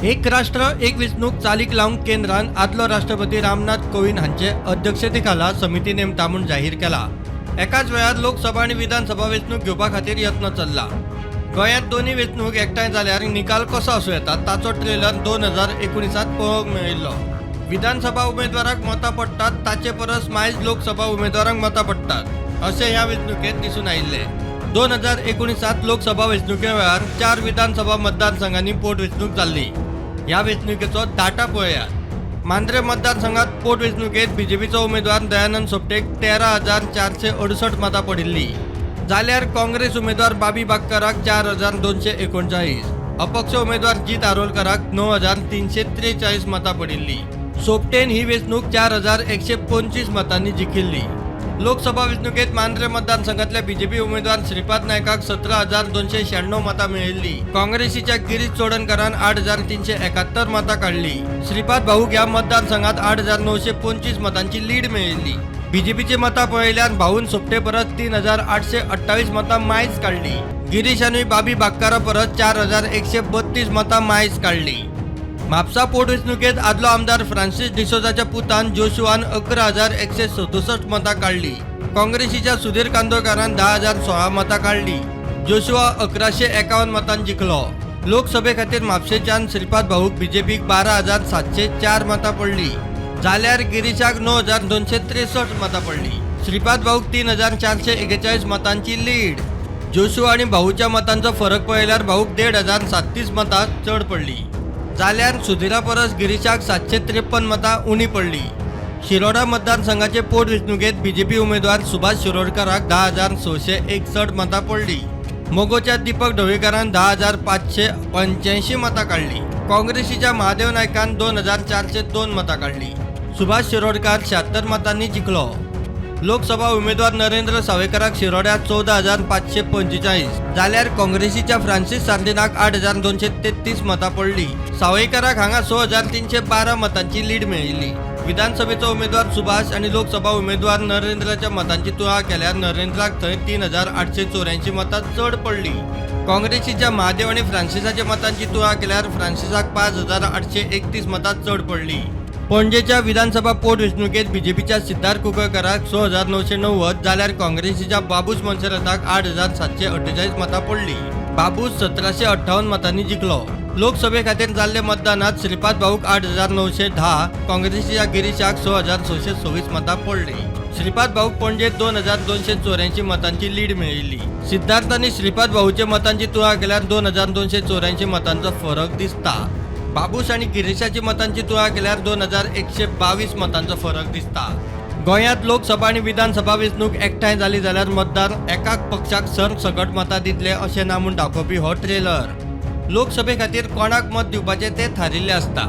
एक राष्ट्र एक वेंचणूक चालीक लावंक केंद्रान आदलो राष्ट्रपती रामनाथ कोविंद हांचे अध्यक्षते खाला समिती नेमता म्हूण जाहीर केला. एकाच वेळार लोकसभा आनी विधानसभा वेंचणूक घेवपा खातीर यत्न चल्ला. गोंयांत दोनूय वेंचणूक एकठांय जाल्यार निकाल कसो आसूं येता ताचो ट्रेलर 2019त पळोवंक मेळिल्लो. विधानसभा उमेदवाराक मतां पडटात ताचे परस मायज लोकसभा उमेदवारांक मतां पडटात अशें ह्या वेंचणुकेंत दिसून आयिल्लें. 2019त लोकसभा वेंचणुके वेळार चार विधानसभा मतदारसंघांनी पोटवेंचणूक जाल्ली. ह्या वेंचणुकेचो डाटा पळयात. मांद्रे मतदारसंघात पोटवेंचणुकेत बीजेपीचो उमेदवार दयानंद सोपटेक 13,468 मतां पडिल्ली, जाल्यार काँग्रेस उमेदवार बाबी बागकाराक 4239, अपक्ष उमेदवार जीत आरोलकराक 9343 मतां पडिल्ली. सोपटेन ही वेंचणूक 4125 मतांनी जिखिल्ली. लोकसभा वेंचणुकेत मांद्रे मतदारसंघातल्या बीजेपी उमेदवार श्रीपाद नायकाक 17,296 मतां मेळिल्ली. काँग्रेसीच्या गिरीश चोडणकारान 8371 मतां काडली. श्रीपाद भाऊक ह्या मतदारसंघात 8925 मतांची लीड मेळिल्ली. बीजेपीची मतां पळयल्यार भाऊन सोपटे परस 3828 मतां मायज काडली. गिरीशानूय बाबी बागकारा परस 4132 मतां मायज काडली. म्हापसा पोटवेंचणुकेत आदलो आमदार फ्रांसीस डिसोजाच्या पुतान जोशुआन 11,167 मतां काडली. काँग्रेसीच्या सुधीर कांदोळकारान 10,016 मतां काडली. जोशुआ 1151 मतां जिखलो. लोकसभे खातीर म्हापशेच्यान श्रीपाद भाऊक बीजेपीक 12,704 मतां पडली, जाल्यार गिरीशाक 9263 मतां पडली. श्रीपाद भाऊक 3441 मतांची लीड. जोशुआ आनी भाऊच्या मतांचो फरक पळयल्यार भाऊक 1537 मतां चड पडली, जाल्यार सुधीरा परस गिरीशाक 753 मतां उणी पडली. शिरोडा मतदारसंघाचे पोटवेंचणुकेत बीजेपी उमेदवार सुभाष शिरोडकराक 10,661 मतां पडली. मगोच्या दीपक ढवळीकारान 10,585 मतां काडली. काँग्रेसीच्या महादेव नायकान 2402 मतां काडली. सुभाष शिरोडकार 76 मतांनी जिखलो. लोकसभा उमेदवार नरेंद्र सावयकाराक शिरोड्यात 14,545, जाल्यार काँग्रेसीच्या फ्रांसीस सार्दिनाक 8233 मतां पडली. सावयकाराक हांगा 6312 मतांची लीड मेळिल्ली. विधानसभेचो उमेदवार सुभाष आनी लोकसभा उमेदवार नरेंद्राच्या मतांची तुळा केल्यार नरेंद्राक थंय 3884 मतां चड पडली. काँग्रेसीच्या महादेव आनी फ्रांसिसाच्या मतांची तुळा केल्यार फ्रांसिसाक 5831 मतां चड पडली. पणजेच्या विधानसभा पोटवेंचणुकेत बीजेपीच्या सिद्धार्थ कुंकळकराक 6990, जाल्यार काँग्रेसीच्या बाबूश मोन्सेराताक 8748 मतां पडली. बाबूश 1758 मतांनी जिखलो. लोकसभे खातीर जाल्ले मतदानात श्रीपाद भाऊक 8910, काँग्रेसीच्या गिरीशाक 6626 मतां पडली. श्रीपाद भाऊक पणजेत 2284 मतांची लीड मेळिल्ली. सिद्धार्थ आनी श्रीपाद भाऊच्या मतांची तुळा केल्यार 2284 मतांचो फरक दिसता. बाबूश आनी गिरीशाची मतांची तुळा केल्यार 2122 मतांचो फरक दिसता. गोंयांत लोकसभा आनी विधानसभा वेंचणूक एकठांय जाली जाल्यार मतदार एकाच पक्षाक सरसकट मतां दितले अशें ना म्हूण दाखोवपी हो ट्रेलर. लोकसभे खातीर कोणाक मत दिवपाचें तें थारिल्लें आसता.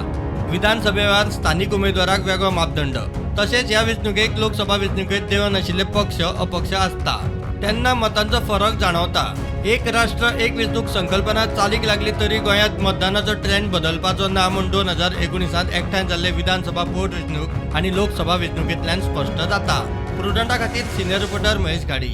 विधानसभे वेळार स्थानीक उमेदवाराक वेगळो मापदंड. तशेंच ह्या वेंचणुकेक लोकसभा वेंचणुकेंत देंवनाशिल्ले पक्ष अपक्ष आसता तेन्ना मतांचो फरक जाणवता. एक राष्ट्र एक वेंचणूक संकल्पना चालीक लागली तरी गोंयांत मतदानाचो ट्रेंड बदलपाचो ना म्हूण 2019त एकठांय जाल्ले विधानसभा पोटवेंचणूक आनी लोकसभा वेंचणुकेंतल्यान स्पश्ट जाता. प्रुडंटा खातीर सिनियर रिपोर्टर महेश घाडी.